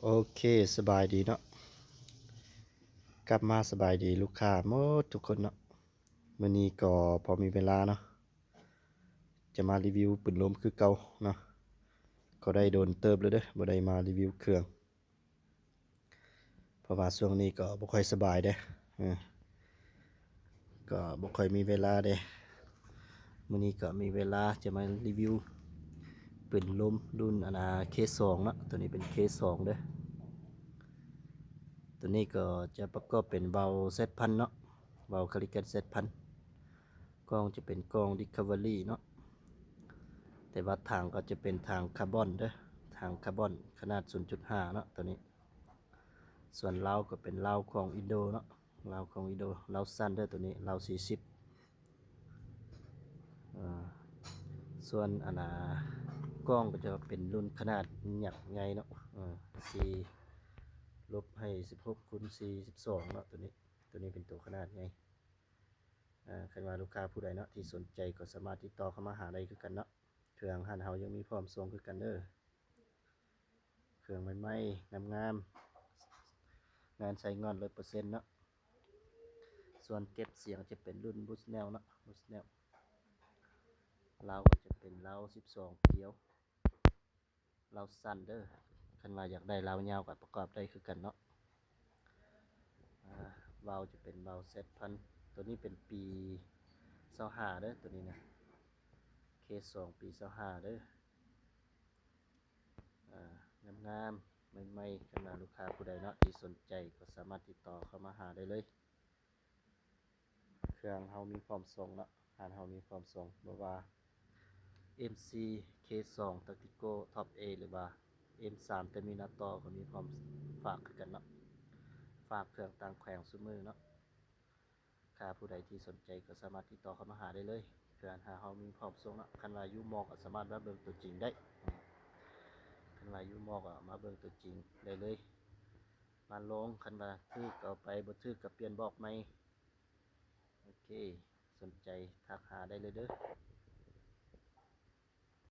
ໂອເຄ ສະບາຍດີເນາະ ກັບມາສະບາຍດີລູກຄ້າໝົດທຸກຄົນເນາະ. ມື້ນີ້ກໍພໍມີເວລາເນາະ ຈະມາຣີວິວປືນລົມຄືເກົ່າເນາະ. ກໍໄດ້ດົນເຕີບແລ້ວເດີ້ ບໍ່ໄດ້ມາຣີວິວເຄື່ອງ ເພາະວ່າຊ່ວງນີ້ກໍບໍ່ຄ່ອຍສະບາຍເດ້ ເອີ ກໍບໍ່ຄ່ອຍມີເວລາເດ້. ມື້ນີ້ກໍມີເວລາຈະມາຣີວິວປືນລົມລຸ້ນອັນນ່າ ເຄສອງເນາະ. ໂຕນີ້ເປັນເຄສອງເດີ້. ໂຕນີ້ກໍຈະປະກອບເປັນເບົາແຊັດພັນເນາະ ເບົາຄາລິກັນແຊັດພັນ. ກ້ອງຈະເປັນກ້ອງດິສຄັບເວີຣີເນາະ ແຕ່ວ່າຖັງກໍຈະເປັນຖັງຄາບອນເດີ້ ຖັງຄາບອນຂະໜາດສູນຈຸດຫ້າເນາະໂຕນີ້. ສ່ວນເລົາກໍເປັນເລົາຂອງອິນໂດເນາະ ເລົາຂອງອິນໂດ ເລົາສັ້ນເດີ້ໂຕນີ້ ເລົາສີ່ສິບ. ເອີ ສ່ວນອັນນ່າ ກ້ອງກໍຈະເປັນລຸ້ນຂະໜາດຫຍັກໃຫຍ່ເນາະ ເອີ ສີ່ ລົບໃຫ້ສິບຫົກຄູນສີ່ສິບສອງເນາະ ໂຕນີ້ ໂຕນີ້ເປັນໂຕຂະໜາດໃຫຍ່. ເອີ ຄັນວ່າລູກຄ້າຜູ້ໃດເນາະທີ່ສົນໃຈກໍສາມາດຕິດຕໍ່ເຂົ້າມາຫາໄດ້ຄືກັນເນາະ. ເຄື່ອງຮ້ານເຮົາຍັງມີພ້ອມສົ່ງຄືກັນເດີ້. ເຄື່ອງໃໝ່ໆ ງາມໆ ງານໃຊ້ງອນຮ້ອຍເປີເຊັນເນາະ. ສ່ວນເກັບສຽງຈະເປັນລຸ້ນ Bushnell ເນາະ Bushnell. ເລົາກໍຈະເປັນເລົາສິບສອງກຽວ ເລົາສັ້ນເດີ້. ຄັນວ່າຢາກໄດ້ເລົາຍາວກໍປະກອບໄດ້ຄືກັນເນາະ. ອາ ເບົາຈະເປັນເບົາແຊັດພັນ ໂຕນີ້ເປັນປີຊາວຫ້າເດີ້ ໂຕນີ້ນະ ເຄສອງປີຊາວຫ້າເດີ້. ອາ ງາມໆ ໃໝ່ໆ ຄັນວ່າລູກຄ້າຜູ້ໃດເນາະທີ່ສົນໃຈກໍສາມາດຕິດຕໍ່ເຂົ້າມາຫາໄດ້ເລີຍ. ເຄື່ອງເຮົາມີພ້ອມສົ່ງເນາະ ຮ້ານເຮົາມີພ້ອມສົ່ງ ບໍ່ວ່າເອັມສີ່ ເຄສອງ Tactical Top A ຫຼືວ່າເອັມສາມ Terminator ກໍມີພ້ອມຝາກຄືກັນເນາະ. ຝາກເຄື່ອງຕ່າງແຂວງຊຸມື້ເນາະ. ຖ້າຜູ້ໃດທີ່ສົນໃຈກໍສາມາດຕິດຕໍ່ເຂົ້າມາຫາໄດ້ເລີຍ. ເຄື່ອງຮ້ານເຮົາມີພ້ອມສົ່ງເນາະ. ຄັນວ່າຢູ່ມໍກໍສາມາດມາເບິ່ງຕົວຈິງໄດ້. ຄັນວ່າຢູ່ມໍກໍມາເບິ່ງຕົວຈິງໄດ້ເລີຍ ມາລອງ ຄັນວ່າຖືກກໍເອົາໄປ ບໍ່ຖືກກໍປ່ຽນບອກໃໝ່. ໂອເຄ ສົນໃຈທັກຫາໄດ້ເລີຍເດີ້.